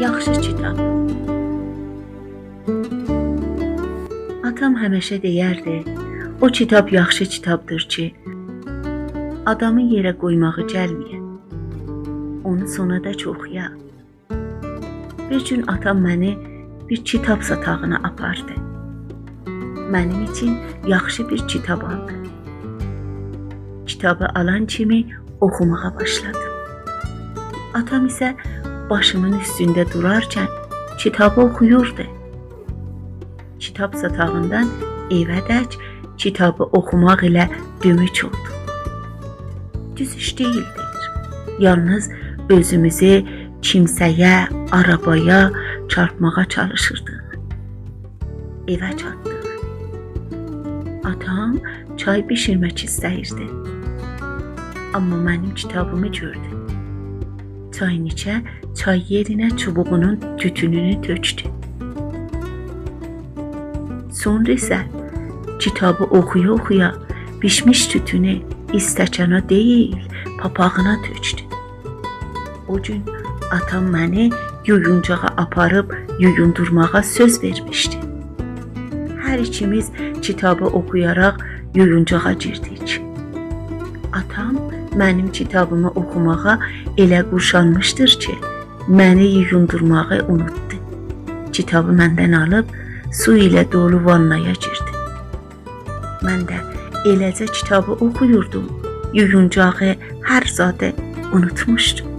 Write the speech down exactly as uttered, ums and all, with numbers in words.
یاخشی کیتاب. آتام همیشه دئیردی: «او کیتاب یاخشی کیتابدیر کی، آدامین یئره قویماغی گلمه‌یه. اونو سونادک اوخویا.» بیر گون آتام منی بیر کیتاب ساتاغینا آپاردی. منیم اوچون یاخشی بیر کیتاب آلدی. کیتابی آلان کیمی اوخوماغا باشلادیم. آتام ایسه باشیمین اوستونده دورارکن کیتابی اوخویوردو. کیتاب ساتاغیندان ائوه‌دک کیتابی اوخوماق ایله دوموک اولدوق. دوز ایش دئییلدی. یالنیز اؤزوموزو کیمسه‌یه، آرابایا چارپماغا چالیشیردیق. ائوه چاتدیق. آتام چای بیشیرمک ایسته‌ییردی. آمما منیم کیتابیمی گؤردو. چاینیکه چای یئرینه چوبوغونون توتونونو تؤکدو. سونرا ایسه کیتابی اوخویا-اوخویا بیشمیش توتونو استکانا دئییل، پاپاغینا تؤکدو. او گون آتام منی یویونجاغا آپاریب یویوندورماغا سؤز وئرمیشدی. هر ایکیمیز کیتابی اوخویاراق یویونجاغا گیردیک. آتام منیم کیتابیمی اوخوماغا ائله قورشانمیشدیر کی، منی یویوندورماغی اونوتدو. کیتابی مندن آلیب سو ایله دولو واننایا گیردی. من ده ائله‌جه کیتابی اوخویوردوم، یویونجاغی، هر زادی اونوتموشدوم.